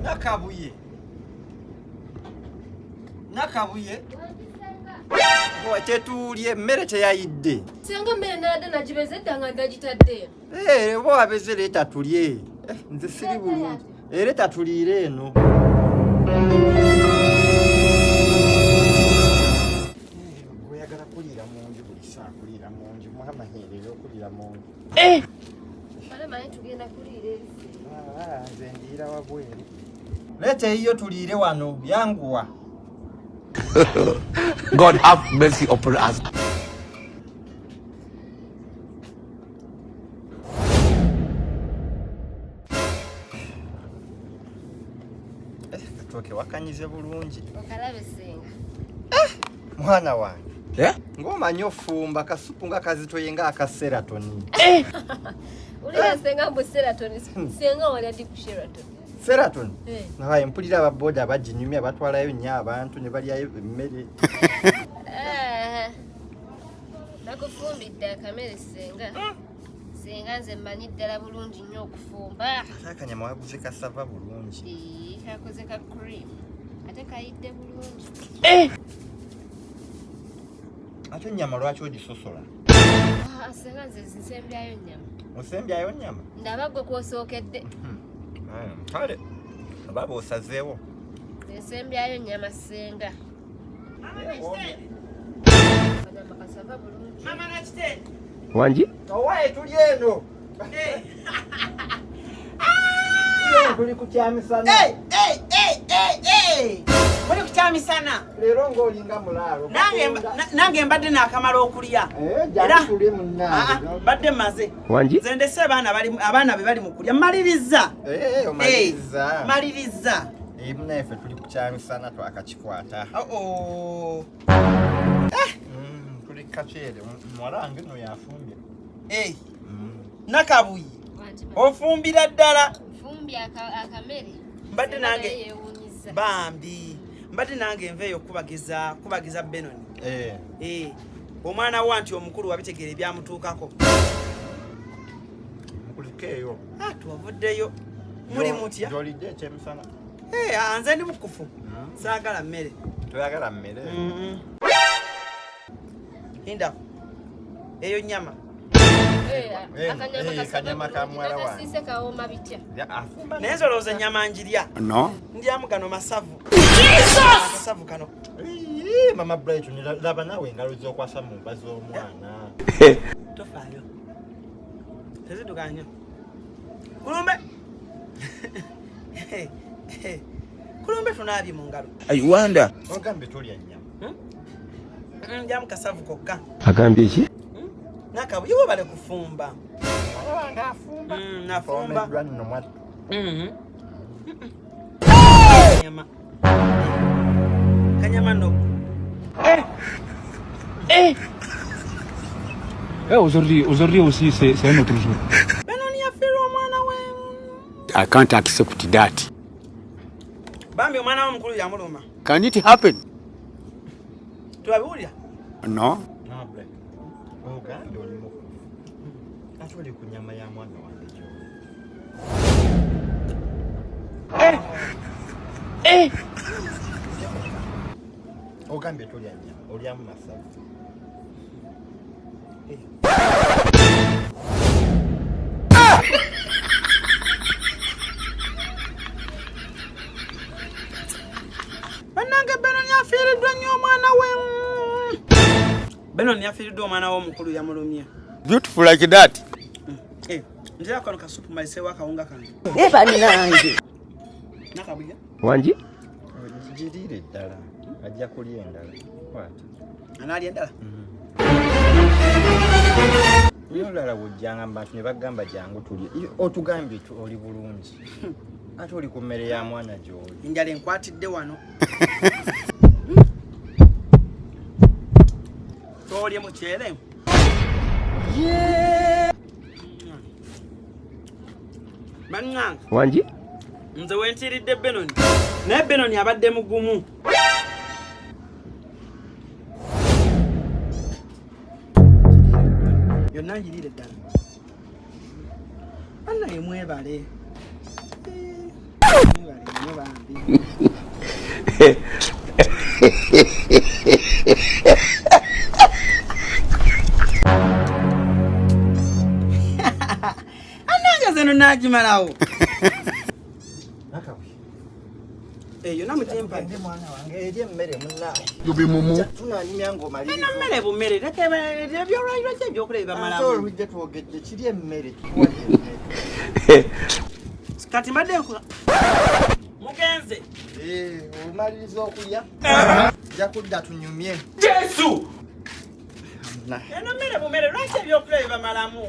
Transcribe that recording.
Nakabuye. Nakabuye. Tetuulye emmere teyayidde. Senga mmere nadde nagibeze dda nga ndagitadde. Eh, oba wabeze leeta tulye. Eh, nze siri bulungi. Era tatuliire eno. Oyagala kuliira mu nju buli saa kuliira mu nju mukama heerera okuliira mu nju. Eh! Tugenda kuliira eri. Ah, nze ndiira wabweru. Leeta eyiyo tuliire wano yanguwa. God have mercy upon us. Katooke wakanyize bulungi. Okalabe senga. Mwana wange. Eh? Ng'omanyi ofumba kasupu nga kazitoye nga aka Seratoni. Ulira senga mbu Sheraton. Senga wali adi ku Sheraton. Sheraton? Eh. Naye mpulira ababoda baginyumya batwalayo nnyo abantu ne balyayo emmere. Eh. Nakufumbidde akamere senga. Senga nze mmanyi ddala bulungi nnyo okufumba. Ate akanyama waguze kasava bulungi. Ee, kakoze ka cream. Ate kayidde bulungi. Ate ennyama lwaki ogisosola? Ah, senga nze nsembyayo nnyama. Osembyayo nnyama? Ndaba gwe kw'osookedde. Kale oba bw'osazeewo. Nsembyayo nnyama senga. Akanyama kasava bulungi. Mama Nakitende. Wangi? Owaye tuli eno. Tuli ku kyamisana. Hey, hey, hey, hey, hey. Muli ku kyamisana. Leero ng'olinga mulaalo. Nange mbadde naakamala okulya. Eh, jangu tulye munnange. Mbadde mmaze. Wangi? Nze ndese abaana be bali mu kulya. Mmaliriza. Eh, omaliriza. Maliriza. Eh, munnaffe tuli ku kyamisana twakakikwata. Oh. Tuli kaceere. Muwala wange nno yafumbye. Eh. Nakabuye. Ofumbira ddala. Nfumbye akamere. Mbadde nange yeewuunyizza. Bambi. Mbadde nange nveeyo kubagiza Benoni. Eh. Eh. Omwana wa nti omukulu wabitegeera ebyamutuukako. Mukulikeeyo. Ah, tuwavuddeyo. Muli mutya? Gy'olidde ekyemisana. Eh, nze ndi mukufu. Saagala mmere. Toyagala mmere? Linda. Eyo nnyama. Akanyama ka muwala wange. Nakasiise kawooma bitya. Afumba. Naye nze olowooza ennyama njirya. No. Ndyamu gano masavu. Akasavu kano. Mama Brighton, laba naawe engalo z'okwasa mu nva z'omwana. Tofaayo. Tezidduka nnyo. Kulumbe. Kulumbe tunaabye mu ngalo. I wonder. Ogambye tolya nnyama. Ndyamu kasavu kokka. Agambye ki? Nakabuye webale kufumba. Muwala wange afumba. Nafumba. Foomeddwa nno mwattu. Kanyama. Kanyama no. Eh. Eh, aujourd'hui aussi, c'est un autre jour. Benoni yafiirwa omwana we. I can't accept that. Bambi omwana we omukulu yamuluma. Can it happen? Tubabiwulira? No. Mama Brighton, ogambye oli mukufu. Ate oli ku nnyama ya mwana wange gy'oli. Ogambye tolya nnyama, olyamu masavu. Bannange Benoni afiiriddwa nnyo omwana we. Benoni yafiiriddwa omwana we omukulu yamulumye. Beautiful like that. Eh, nzira kano kasupu maliseewo akawunga kange. Bannange. Nakabuye. Wangi? Giriire ddala, ajja kulya endala. Kwata. Anaalya endala? Naye olulala bw'ojjanga mu bantu ne bagamba jangu tulye, otugambye oli bulungi. Ate oli ku mmere ya mwana gy'oli. Enjala enkwatidde wano. Toolye muceere? Bannange. Wangi? Nze wentiiridde Benoni. Naye Benoni abadde mugumu. Yonna njiriire ddala. Bannaye mwebale. Mwebale nnyo. Anange zeno nagimalawo. Eyo namugimpa. Ndi mwana wange eri emmere munnange. You be mumu. Tunanyumya ng'omaliriza. Eno mmere bumere leka ebyolwaliro ebyokulya Ate bibamalamu. olujja twogedde kiri emmere tuwalya emmere. Kati mbadde mugenze. Eh, omaliriza okulya nja kudda tunyumye. Yesu! Na. Eno mmere bumere lwaki ebyokulya bibamalamu?